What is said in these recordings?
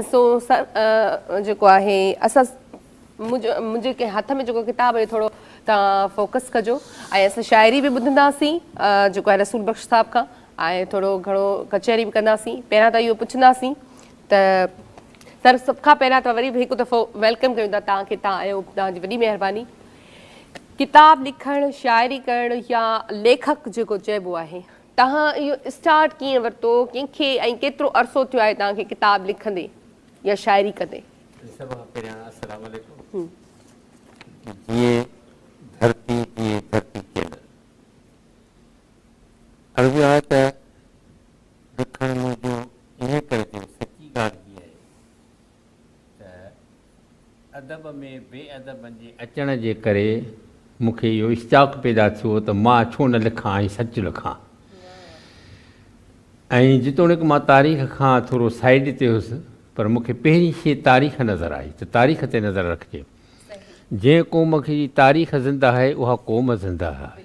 سو جيڪو آهي اسان منهنجي هٿ ۾ جيڪو ڪتاب آهي ٿورو توهان فوڪس ڪجو ۽ اسان شاعري به ٻڌنداسين جيڪو آهي رسول بخش صاحب کان ۽ ٿورو گهڻو ڪچهري به ڪنداسين. پهريان ته اهو پڇنداسين ته سر سڀ کان پهريان ته وري به هڪ دفعو welcome ڪيون ٿا توهان کي، توهان آيو، توهان جي وڏي مهرباني. ڪتاب لکڻ، شاعري ڪرڻ يا ليکڪ جيڪو چئبو آهي، توهان اهو اسٽارٽ ڪيئن ورتو، ڪنهن کي ۽ ڪيترو عرصو ٿيو آهي توهان کي ڪتاب لکندي يا شاعري ڪندي؟ سڀ کان پهريان السلام عليڪم. جيئي ڌرتي جيئي ڌرتي چينل. عرض آهي ته لکڻ منهنجو انهي ڪري ٿيو، سچي ڳالهه هيء آهي ته ادب ۾ بي ادبن جي اچڻ جي ڪري مون کي اهو اشتياق پيدا ٿيو ته مان ڇو نه لکان ۽ سچ لکان ۽ جيتوڻيڪ مان تاريخ کان ٿورو سائيڊ تي هيس پر مون کي پهرين شيء تاريخ نظر آئي ته تاريخ تي نظر رکجي. جنهن قوم جي تاريخ زنده آهي اها قوم زنده آهي.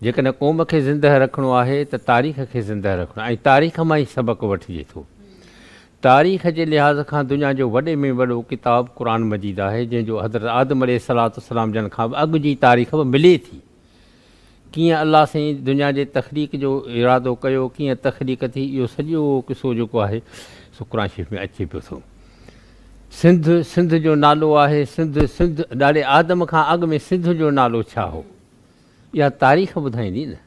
جيڪڏهن قوم کي زنده رکڻو آهي ته تاريخ کي زنده رکڻو ۽ تاريخ مان ئي سبق وٺجي ٿو. تاريخ جي لحاظ کان دنيا جو وڏي ۾ وڏو ڪتاب قرآن مجيد آهي جنهن جو حضرت آدم عليه الصلوة والسلام جن کان به اڳ جي تاريخ به ملي ٿي. ڪيئن الله سائين دنيا جي تخليق جو ارادو ڪيو، ڪيئن تخليق ٿي اهو سڄو قصو جيڪو آهي سو قرآن شريف ۾ اچي پيو ٿو. سنڌ، سنڌ جو نالو آهي، سنڌ، سنڌ، ڏاڏي آدم کان اڳ ۾ سنڌ جو نالو ڇا هو؟ اها تاريخ ٻڌائيندي نه.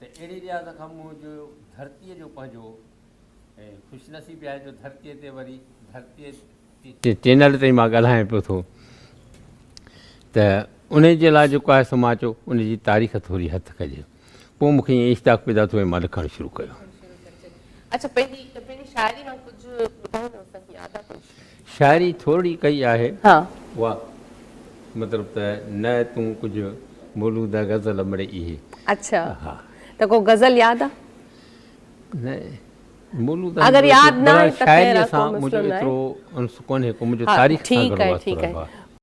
ته اهڙي لحاظ کان منهنجو ڌرتيء جو پنهنجو ۽ خوش نصيبي آهي جو ڌرتيء تي وري ڌرتيء جي چينل تي مان ڳالهايان پيو ٿو ته انهي جي لاء جيڪو آهي سو مان چيو ان جي تاريخ ٿوري هٿ ڪجي پوء مون کي ائين اشتياق پيدا ٿيو ۽ مان لکڻ شروع ڪيو. اڇا پنهنجي پنهنجي شاعري مان ڪجهه ٻڌائيندو اسان کي ياد آ ڪجهه؟ شاعري ٿورڙي ڪئي آهي اها مطلب ته نه تون ڪجهه مولود غزل مڙئي اهي. اڇا ته ڪو غزل ياد آ؟ نه مولود اگر ياد نه آهي ته خير آ ڪو مسئلو نه آهي. شاعريء سان منهنجو ايترو انس ڪونهي ڪو منهنجو تاريخ سان گهڻو واسطو رهيو آهي.